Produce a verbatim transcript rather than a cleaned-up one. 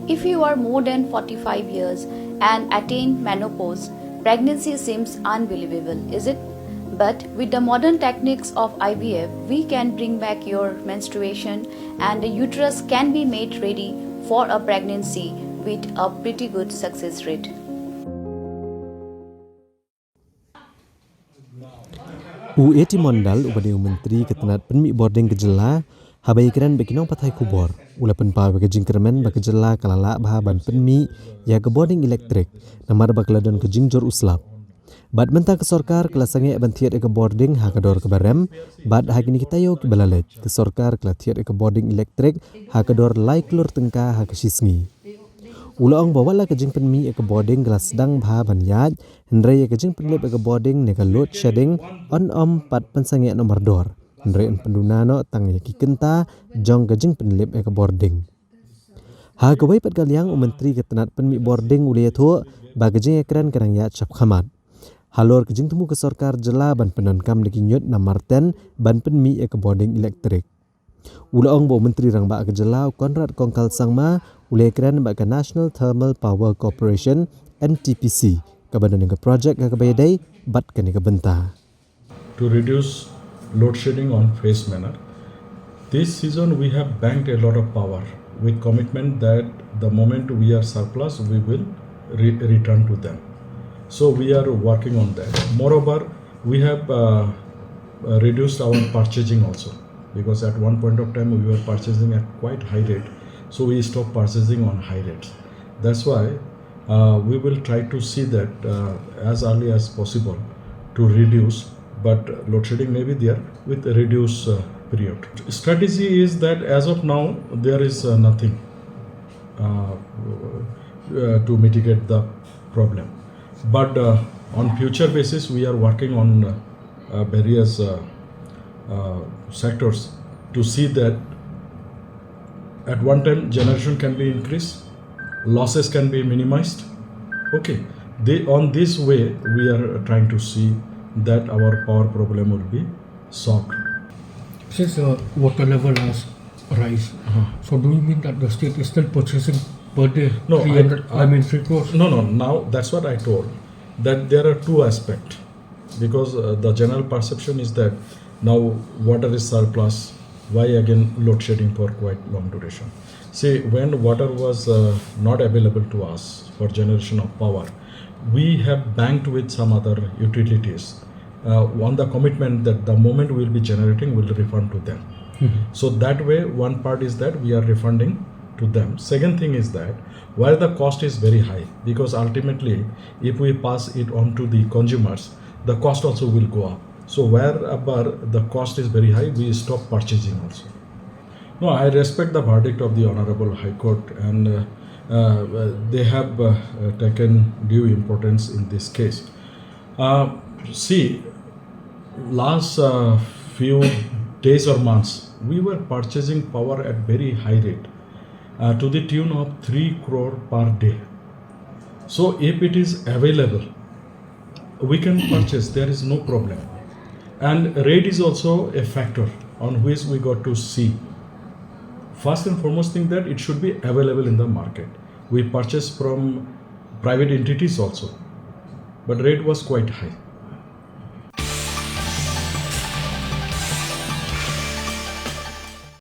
If you are more than forty-five years and attain menopause, pregnancy seems unbelievable, is it? But with the modern techniques of I V F, we can bring back your menstruation and the uterus can be made ready for a pregnancy with a pretty good success rate. U A T Mondal uba dei u Myntri ka tnat pynmih bording ka jylla, haba ïakren bad ki nongpathai khubor, u la pynpaw ïa ka jingkyrmen ba ka jylla ka la lah bha ban pynmih ïa ka bording elektrik namar ba ka la don ka jingjur u slap. Bad mynta ka sorkar ka la sangeh ban thied ïa ka bording ha ka dor kaba rem bad ha kine ki taïew kiba la leit ka sorkar ka la thied ïa ka bording elektrik ha ka dor lai klur tyngka ha ka shi sngi. U la ong ba wat la ka jingpynmih ïa ka bording ka la sdang bha ban ïaid, hynrei ïa ka jingpynlip ïa ka bording ne ka load shedding yn ym pat pynsangeh noh mardor, hynrei yn pynduna noh tang ïa ki kynta jong ka jingpynlip ïa ka bording. Ha kawei pat ka liang u Myntri ka tnat pynmih bording u la ïathuh ba ka jingïakren ka dang ïaid shapkhmat halor ka jingthmu ka sorkar jylla ban pyndonkam da ki ñiut na Marten ban pynmih ïa ka bording elektrik. U la ong ba u Myntri Rangbah ka jylla u Conrad Kongkal Sangma u la ïakren bad ka National Thermal Power Corporation, N T P C, kaba don ïa ka projek ha kaba ïadei bad kane ka bynta. To reduce load shedding on phased manner. This season we have banked a lot of power with commitment that the moment we are surplus, we will re- return to them. So we are working on that. Moreover, we have uh, uh, reduced our purchasing also, because at one point of time we were purchasing at quite high rate, so we stopped purchasing on high rates. That's why uh, we will try to see that uh, as early as possible to reduce, but load shedding may be there with a reduced uh, period. Strategy is that as of now there is uh, nothing uh, uh, to mitigate the problem, but uh, on future basis we are working on uh, uh, various uh, uh, sectors to see that at one time generation can be increased, losses can be minimized. Okay, they, on this way we are trying to see that our power problem will be solved. Since the water level has rise, so do you mean that the state is still purchasing per day No, I- 300, I, I- mean, three crores? No, no. Now that's what I told. That there are two aspects, because uh, the general perception is that now water is surplus. Why again load shedding for quite long duration? See, when water was uh, not available to us for generation of power, we have banked with some other utilities uh, on the commitment that the moment we'll be generating, we'll refund to them. So that way, one part is that we are refunding to them. Second thing is that where the cost is very high, because ultimately, if we pass it on to the consumers, the cost also will go up. So wherever the cost is very high, we stop purchasing also. No, I respect the verdict of the Honorable High Court, and uh, uh, they have uh, uh, taken due importance in this case. Uh, see, last uh, few days or months, we were purchasing power at very high rate, uh, to the tune of three crore per day. So if it is available, we can purchase, there is no problem. And rate is also a factor on which we got to see. First and foremost thing that it should be available in the market. We purchase from private entities also, but rate was quite high.